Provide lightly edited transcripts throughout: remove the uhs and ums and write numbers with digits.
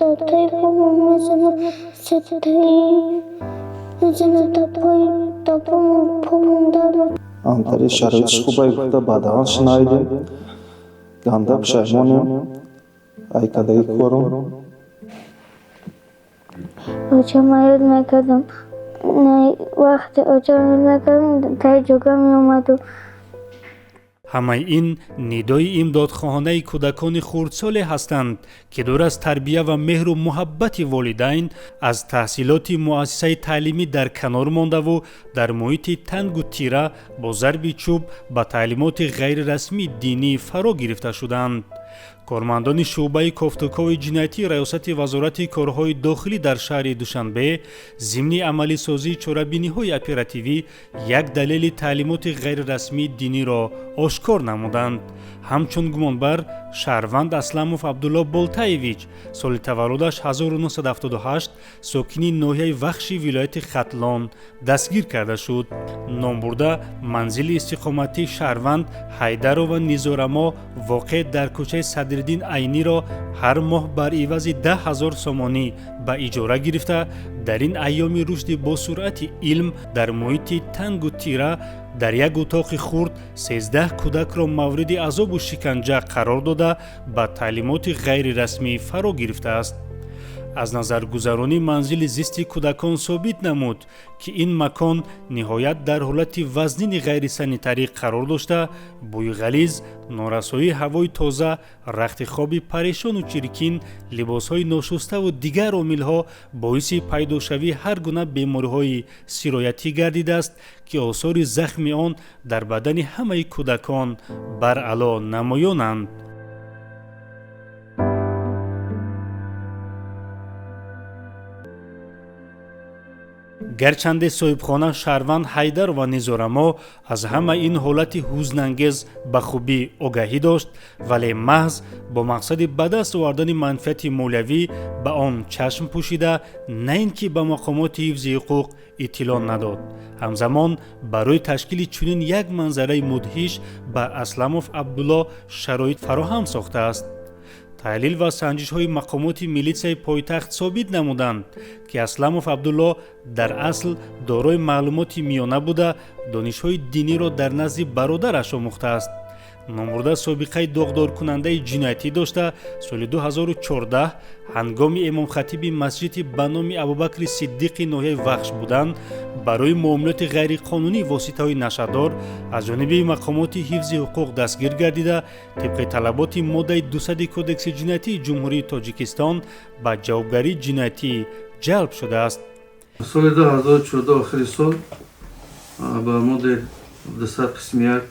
Дар таи помон мезанам, сетаи мезанам, дар пои дар помон дард. Антари шароитиш хубай гуфта баъдаан шунавидем, ганда пушаймонем айкадаги корум. Очама ёд мекардам. Вақте очам ёд мекардам, таи ҷога меомаду. Ҳамаи ин нидои имдодхоҳонаи кӯдакони хурдсоле ҳастанд, ки дур аз тарбия ва меҳру муҳаббати волидайн аз таҳсилоти муассисаи таълимӣ дар канор мондаву дар муҳити тангу тира бо зарби чӯб ба таълимоти ғайрирасмии динӣ фаро гирифта шуданд. Кормандони шӯъбаи кофтукови ҷиноятии Раёсати Вазорати корҳои дохилӣ дар шаҳри Душанбе зимни амалисозии чорабиниҳои оперативӣ як далели таълимоти ғайрирасмии диниро ошкор намуданд. Ҳамчун гумонбар шаҳрванд Асламов Абдулло Болтаевич, соли таваллудаш 1978, сокини ноҳияи Вахши вилояти Хатлон дастгир карда шуд. Номбурда манзили истиқоматии шаҳрванд Ҳайдарова Низорамо, воқеъ дар кӯчаи Садриддин Айниро, ҳар моҳ бар ивази 10 000 сомонӣ ба иҷора гирифта, дар ин айёми рушди босуръати илм дар муҳити тангу тира дар як утоқи хурд 13 кӯдакро мавриди азобу шиканҷа қарор дода, ба таълимоти ғайрирасмӣ фаро гирифтааст. Аз назаргузаронии манзили зисти кӯдакон собит намуд, ки ин макон ниҳоят дар ҳолати вазнини ғайрисанитарӣ қарор дошта, бӯи ғализ, норасоии ҳавои тоза, рахти хоби парешону чиркин, либосҳои ношуставу дигар омилҳо боиси пайдошавии ҳар гуна бемориҳои сироятӣ гардидааст, ки осори захми он дар бадани ҳамаи кӯдакон баръало намоёнанд. Гарчанде соҳибхона шаҳрванд Ҳайдарова Низорамо аз ҳама ин ҳолати ҳузнангез ба хубӣ огаҳӣ дошт, вале маҳз бо мақсади ба даст овардани манфиати молиявӣ ба он чашм пӯшида, на ин ки ба мақомоти ҳифзи ҳуқуқ иттилоъ надод, ҳамзамон барои ташкили чунин як манзараи мудҳиш ба Асламов Абдулло шароит фароҳам сохтааст. Таҳлил ва санҷишҳои мақомоти милитсияи пойтахт собит намуданд, ки Асламов Абдулло дар асл дорои маълумоти миёна буда, донишҳои диниро дар назди бародараш омӯхтааст. Номбурда собиқаи доғдоркунандаи ҷиноятӣ дошта, соли 2014 ҳангоми имомхатиби масҷиди ба номи Абубакри Сиддиқи ноҳияи Вахш будан барои муомилоти ғайриқонунии воситаҳои нашъадор аз ҷониби мақомоти ҳифзи ҳуқуқ дастгир гардида, тибқи талаботи моддаи 200 Кодекси ҷиноятии Ҷумҳурии Тоҷикистон ба ҷавобгарии ҷиноятӣ ҷалб шудааст. Соли 2014, охири сол, ба моддаи 200 қисми 1,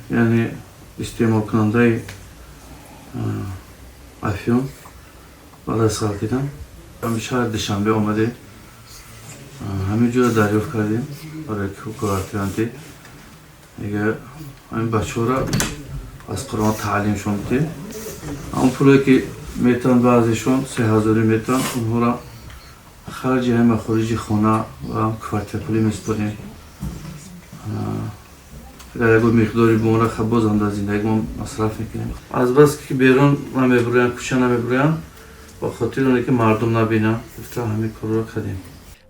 яъне истеъмолкунандаи афён, ба даст ғалтидам. Ҳами шаҳри Душанбе омадем, ҳамин ҷоя дарёфт кардем барои квартиранти. Дига ҳамин бачаҳоро аз Қуръон таълимшон бидем. Ҳамон пуле ки метавон, баъзешон 3000 метавон, онҳоро харҷи ҳама хориҷи хона ва квартирапулӣ месупорем. Агар ягон миқдори бомона, бозам дар зиндагимон масраф мекунем. Азбаски ки берун намебироянд, кӯча намебироянд, ба хотири оне ки мардум набинанд гуфта, ҳамин корро кардем.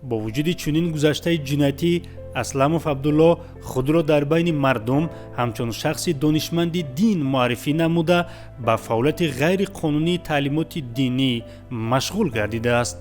Бо вуҷуди чунин гузаштаи ҷиноятӣ, Асламов Абдулло худро дар байни мардум ҳамчун шахси донишманди дин муаррифӣ намуда, ба фаъолияти ғайриқонунии таълимоти динӣ машғул гардидааст.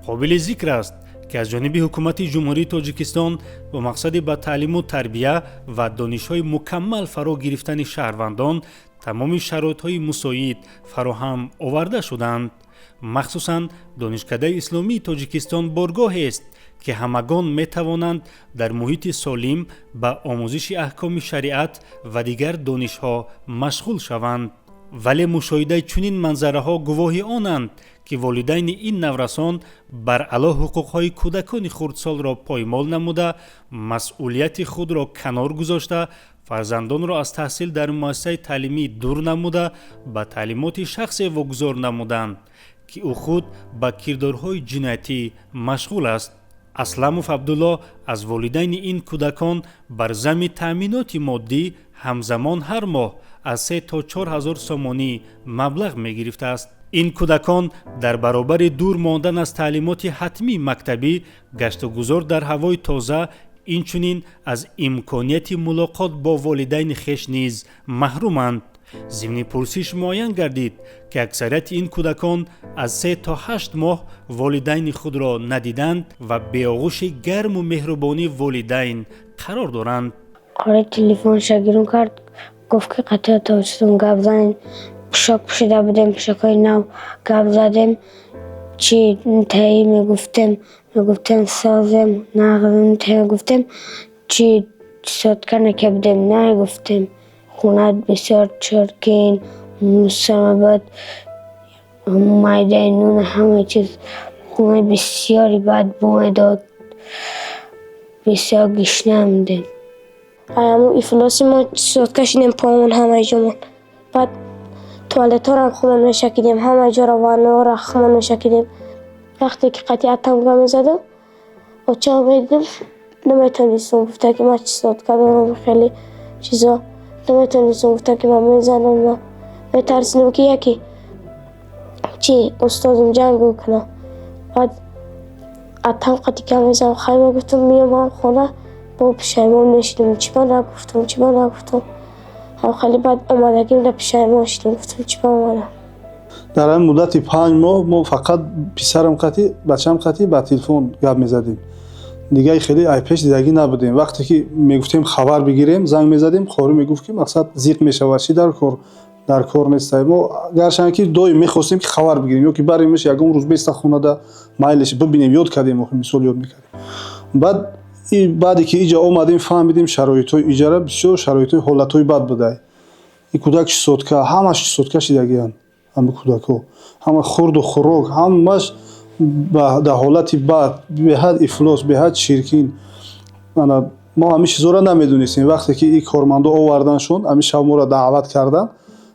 Қобили зикр аст, ки аз ҷониби Ҳукумати Ҷумҳурии Тоҷикистон бо мақсади ба таълиму тарбия ва донишҳои мукаммал фаро гирифтани шаҳрвандон тамоми шароитҳои мусоид фароҳам оварда шуданд. Махсусан Донишкадаи исломии Тоҷикистон боргоҳест, ки ҳамагон метавонанд дар муҳити солим ба омӯзиши аҳкоми шариат ва дигар донишҳо машғул шаванд. Вале мушоҳидаи чунин манзараҳо гувоҳи онанд, ки волидайни ин наврасон баръало ҳуқуқҳои кӯдакони хурдсолро поймол намуда, масъулияти худро канор гузошта, фарзандонро аз таҳсил дар муассисаи таълимӣ дур намуда, ба таълимоти шахсе вогузор намуданд, ки ӯ худ ба кирдорҳои ҷиноятӣ машғул аст. Асламов Абдулло аз волидайни ин кӯдакон бар зами таъминоти моддӣ ҳамзамон ҳар моҳ аз 3 то 4 ҳазор сомонӣ маблағ мегирифтааст. Ин кӯдакон дар баробари дур мондан аз таълимоти ҳатмии мактабӣ, гаштугузор дар ҳавои тоза, инчунин аз имконияти мулоқот бо волидайни хеш низ маҳруманд. Зимни пурсиш муайян гардид, ки аксарияти ин кӯдакон аз 3 то 8 моҳ волидайни худро надиданд ва беоғӯши гарму меҳрубонии волидайн қарор доранд. Қори телефонша гирон кард, гуфт, ки қатъи тоҷикистон гап занем. Пӯшок пӯшида будем, пӯшокҳои нав, гап задем. Чӣ таи мегуфтем, мегуфтем созем, нағзем, таи мегуфтем, чӣ сотка нака будем, намегуфтем. Хона бисёр чиркин, мусамабад, майдаи нун, ҳама чиз. Хонаи бисёри бад бӯ медод, бисёр гишна будем. Ҳамун ифлоси мо сотка шидем, помон, ҳамаи ҷомон. Баъд туалетҳоро худмон мешакидем, ҳама ҷоро, ваннаҳоро худмон мешакидем. Вақте ки қатъи атам гап мезадам, очаам медидим, наметонистам, гуфта ки ман чесотка дорам, хеле чизо наметонистам, гуфта ки ман мезанам, метарсидам, ки яке чи устозам ҷанг кунам. Баъд атам қати гап мезадам, хай, мегуфтам, меомадам хона, бо пушаймон мешидам, чӣ ба нагуфтам, чӣ ба нагуфтам. Ҳам хеле баъд омадагим да пушаймон шидам, гуфтам, чӣ ба омадам. Дар ҳамин муддати 5 моҳ мо фақат писарам қатӣ, бачаам қатӣ ба телефон гап мезадем. Дигаи хеле айпеш дидагӣ набудем. Вақте ки мегуфтем хабар бигирем, занг мезадем, қорӣ мегуфт, ки мақсад зиқ мешавад, чӣ дар кор, дар кор нестай. Мо гарчанд ки доим мехостем, ки хабар бигирем ё ки баремш, ягон рӯз беста хонада, майлеш бибинем, ёд кардем, охи мисол ёд мекардем. Баъд баъде ки иҷа омадем, фаҳмидем шароитҳои иҷара бисёр шароитҳои ҳолатҳои бад будай. И кӯдак чесотка, ҳамаш чесотка шидагиянд. Ҳама кӯдакҳо, ҳама хурду хӯрок, ҳамаш дар ҳолати бад, беҳад ифлос, беҳад чиркин. Ана мо ҳамин чизҳоро намедонистем. Вақте ки и кормандо оварданшон, ҳамин шаб моро даъват кардан,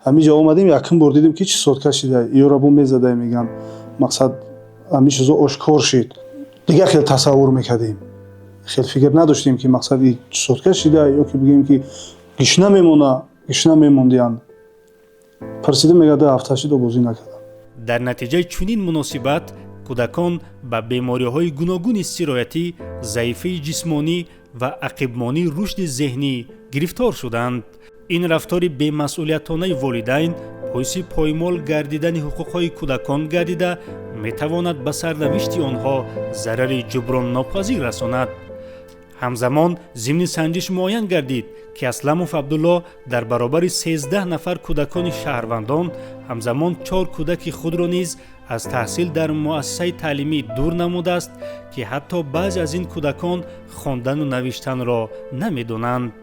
ҳамин ҷо омадем, якум бор дидем, ки чесотка шида, ёро бо мезадай, меган, мақсад ҳамин чизҳо ошкор шид. Дигар хел тасаввур мекардем, хел фикр надоштем, ки мақсад и чесотка шида ё ки бигӯем, ки гишна мемона, гишна мемондиянд. Пурсидем, мега 2 ҳафта шид, обозӣ накардам. Дар натиҷаи чунин муносибат кӯдакон ба бемориҳои гуногуни сироятӣ, заифии ҷисмонӣ ва ақибмонии рушди зеҳнӣ гирифтор шуданд. Ин рафтори бемасъулиятонаи волидайн боиси поймол гардидани ҳуқуқҳои кӯдакон гардида, метавонад ба сарнавишти онҳо зарари ҷуброннопазир расонад. Ҳамзамон зимни санҷиш муайян гардид, ки Асламов Абдулло дар баробари 13 нафар кӯдакони шаҳрвандон ҳамзамон чор кӯдаки худро низ аз таҳсил дар муассисаи таълимӣ дур намудааст, ки ҳатто баъзе аз ин кӯдакон хондану навиштанро намедонанд.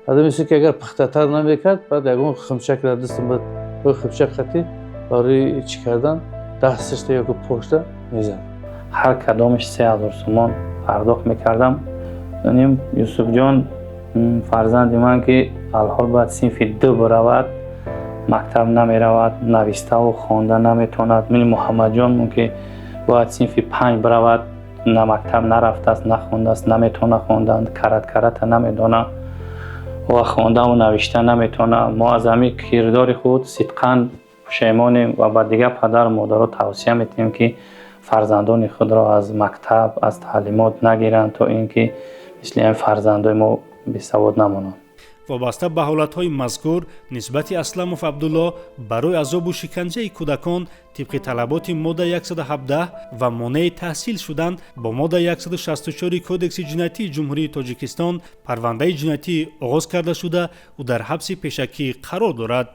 Одам ки агар пухтатар намекард, баъд ягон химчак дар дастам бад, химчак қати барои чӣ кардан дасташта ёки пошта мезад. Ҳар кадомаш 3000 сомон пардохт мекардам. Ним Юсуфҷон, фарзанди ман, ки алҳол бояд синфи ду биравад, мактаб намеравад, навиставу хонда наметавонад. Мини Муҳаммадҷон, ки бояд синфи панҷ биравад, на мактаб нарафтааст, нахондааст, наметавона хондан, карат карата намедона ва хондаву навишта наметавона. Мо аз ҳамин кирдори худ сидқан пушаймонем ва ба дигар падару модаро тавсия метиҳем, ки фарзандони худро аз мактаб, аз таълимот нагиранд, то ин ки мисли ҳамин фарзандои мо бесавод намонанд. Вобаста ба ҳолатҳои мазкур нисбати Асламов Абдулло барои азобу шиканҷаи кӯдакон тибқи талаботи модда 117 ва монеи таҳсил шудан бо модда 164 Кодекси ҷиноятии Ҷумҳурии Тоҷикистон парвандаи ҷиноятӣ оғоз карда шуда, ӯ дар ҳабси пешакӣ қарор дорад.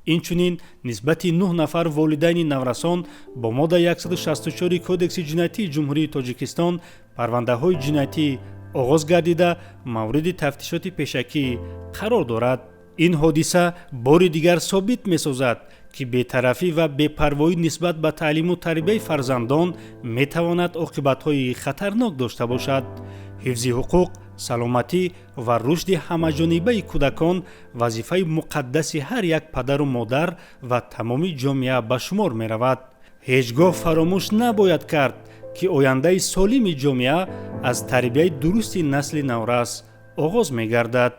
Инчунин нисбати нӯҳ нафар волидайни наврасон бо модда 164 Кодекси ҷиноятии Ҷумҳурии Тоҷикистон парвандаҳои ҷиноятӣ оғоз гардида, мавриди тафтишоти пешакӣ қарор дорад. Ин ҳодиса бори дигар собит месозад, ки бетарафӣ ва бепарвоӣ нисбат ба таълиму тарбияи фарзандон метавонад оқибатҳои хатарнок дошта бошад. Ҳифзи ҳуқуқ, саломатӣ ва рушди ҳамаҷонибаи кӯдакон вазифаи муқаддаси ҳар як падару модар ва тамоми ҷомеа ба шумор меравад. Ҳеҷ гоҳ фаромӯш набояд кард, ки ояндаи солими ҷомеа аз тарбияи дурусти насли наврас оғоз мегардад.